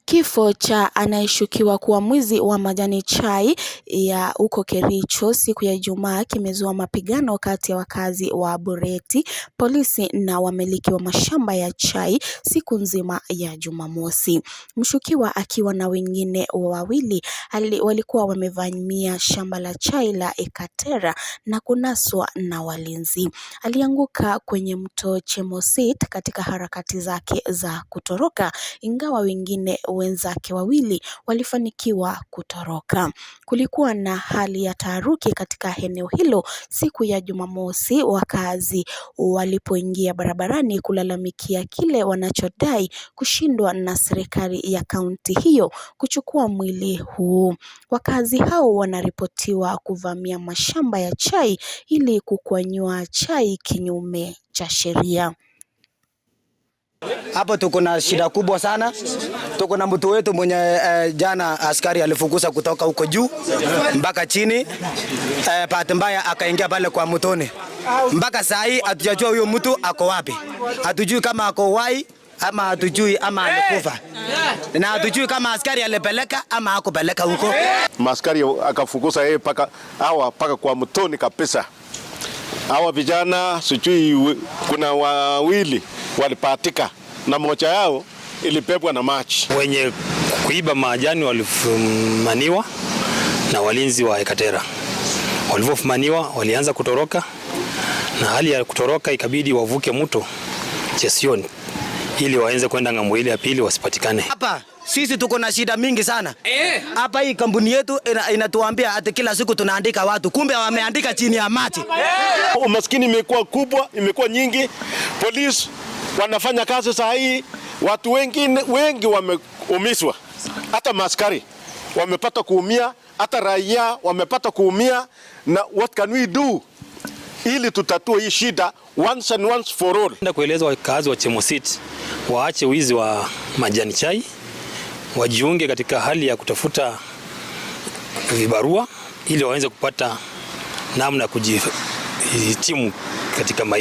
Kifo cha anayeshukiwa kuwa mwizi wa majani chai ya huko Kericho siku ya Ijumaa kimezua mapigano kati ya wakazi wa Bureti, polisi na wamiliki wa mashamba ya chai siku nzima ya Jumamosi. Mshukiwa akiwa na wengine wawili walikuwa wamevamia shamba la chai la Ekatera na kunaswa na walinzi. Alianguka kwenye mto Chemosit katika harakati zake za kutoroka, ingawa wengine wenzake wawili walifanikiwa kutoroka. Kulikuwa na hali ya taharuki katika eneo hilo siku ya Jumamosi, wakazi walipoingia barabarani kulalamikia kile wanachodai kushindwa na serikali ya kaunti hiyo kuchukua mwili huu. Wakazi hao wanaripotiwa kuvamia mashamba ya chai ili kukwanyua chai kinyume cha sheria. Hapo tuko na shida kubwa sana. Tuko na mtu wetu mwenye jana askari alifukuza kutoka huko juu mpaka chini, bahati mbaya akaingia pale kwa mtoni. Mpaka saa hii hatujajua huyo mtu ako wapi, hatujui kama ako wai ama hatujui ama alikufa, na hatujui kama askari alipeleka ama hakupeleka huko. Maskari akafukuza yeye paka hawa paka kwa mtoni kabisa. Hawa vijana sijui kuna wawili walipatika na moja yao ilibebwa na maji. Wenye kuiba majani walifumaniwa na walinzi wa Ekatera. Walivyofumaniwa walianza kutoroka, na hali ya kutoroka ikabidi wavuke mto Chesion ili waanze kwenda ng'ambo ile ya pili wasipatikane. Hapa sisi tuko na shida mingi sana hapa. Hii kampuni yetu inatuambia ati kila siku tunaandika watu, kumbe wameandika chini ya maji. Umaskini imekuwa kubwa, imekuwa nyingi. Polisi wanafanya kazi saa hii, watu wengi wengi wameumizwa, hata maaskari wamepata kuumia, hata raia wamepata kuumia. Na what can we do ili tutatue hii shida once and once for all? Napenda kueleza wakazi wa Chemosit waache wizi wa majani chai, wajiunge katika hali ya kutafuta vibarua ili waweze kupata namna ya kujitimu katika maisha.